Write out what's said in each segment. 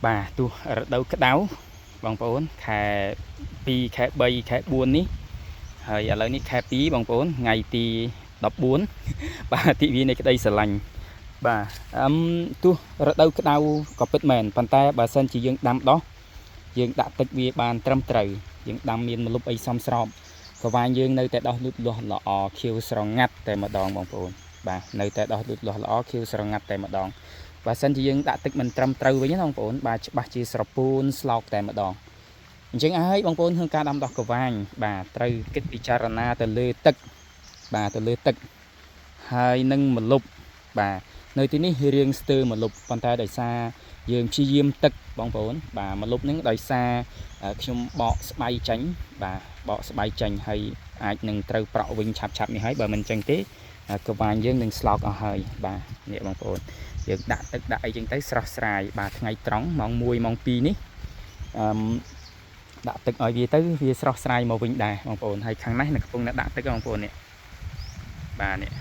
បាទទោះរដូវក្តៅបងប្អូនខែ2ខែ3ខែ4នេះហើយឥឡូវនេះខែ2បងប្អូនថ្ងៃទី14បាទទិវានៃក្តីស្រឡាញ់បាទអឹមទោះរដូវក្តៅក៏ពិតមែនប៉ុន្តែបើសិនជាយើងដាំដុះយើងដាក់ទឹកវាបានត្រឹមត្រូវយើងដាំមានម្លប់អីសមស្របកវ៉ាញយើងនៅតែដោះលូតលាស់ល្អខៀវស្រងាត់តែម្ដងបងប្អូនបាទនៅតែដោះលូតលាស់ល្អខៀវស្រងាត់តែម្ដងបើសិនជាយើងដាក់ទឹកមិនត្រឹមត្រូវវិញណាបងប្អូនបាទច្បាស់ជាស្រពោនស្លោកតែម្ដងអញ្ចឹងហើយបងប្អូនក្នុងការដាំដោះកវ៉ាញបាទត្រូវគិតពិចារណាទៅលើទឹកបាទទៅលើទឹកហើយនឹងម្លប់បាទនៅទីនេះរៀងស្ទើរម្លប់ប៉ុន្តែដោយសារយើងព្យាយាមទឹកបងប្អូនបាទម្លប់នឹងដោយសារខ្ញុំបកស្បៃចេញបាទបកស្បៃចេញហើយអាចនឹងត្រូវប្រក់វិញឆាប់ឆាប់នេះហើយបើមិនអញ្ចឹងទេកវ៉ាញយើងនឹងស្លោកអស់ហើយបាទនេះបងប្អូនយើងដាក់ទឹកដាក់អីចឹងទៅស្រស់ស្រាយបាទថ្ងៃត្រង់ម៉ោង1ម៉ោង2នេះអឺដាក់ទឹកឲ្យវាទៅវាស្រស់ស្រាយមកវិញដែរបងប្អូនហើយខាងនេះនៅកំពុងតែដាក់ទឹកបងប្អូននេះបាទនេះ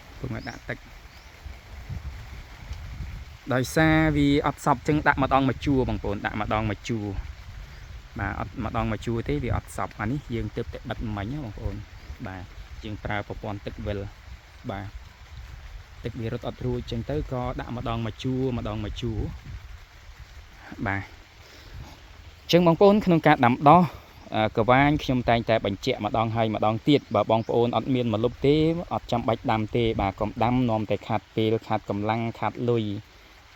កំពុងតែដាក់ទឹកដោយសារវាអត់សពចឹងដាក់ម្ដងមួយជួរបងប្អូនដាក់ម្ដងមួយជួរបាទអត់ម្ដងមួយជួរទេវាអត់សពអានេះយើងទើបតែបិទមិញបងប្អូនបាទយើងប្រើប្រព័ន្ធទឹកវិលបាទទឹកវារត់អត់រួចចឹងទៅក៏ដាក់ម្ដងមួយជួរម្ដងមួយជួរបាទចឹងបងប្អូនក្នុងការដាំដុះកវ៉ាញខ្ញុំតែងតែបញ្ជាក់ម្ដងហើយម្ដងទៀតបើបងប្អូនអត់មានម្លប់ទេអត់ចាំបាច់ដាំទេបាទកុំដាំនាំតែខាត់ពេលខាត់កម្លាំងខាត់លុយ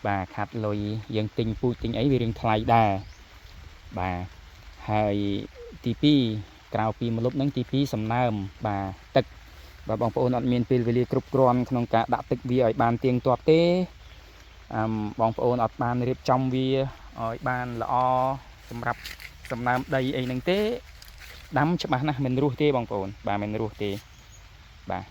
បាទខាត់លុយយើងទិញពូជទិញអីវារៀងថ្លៃដែរបាទហើយទី2ក្រៅពីម្លប់ហ្នឹងទី2សំណើមបាទទឹកបើបងប្អូនអត់មានពេលវេលាគ្រប់គ្រាន់ក្នុងការដាក់ទឹកវាឲ្យបានទៀងទាត់ទេអឹមបងប្អូនអត់បានរៀបចំវាឲ្យបានល្អសម្រាប់សំណើមដីអីហ្នឹងទេដាំច្បាស់ណាស់មិនរស់ទេបងប្អូនបាទមិនរស់ទេបាទ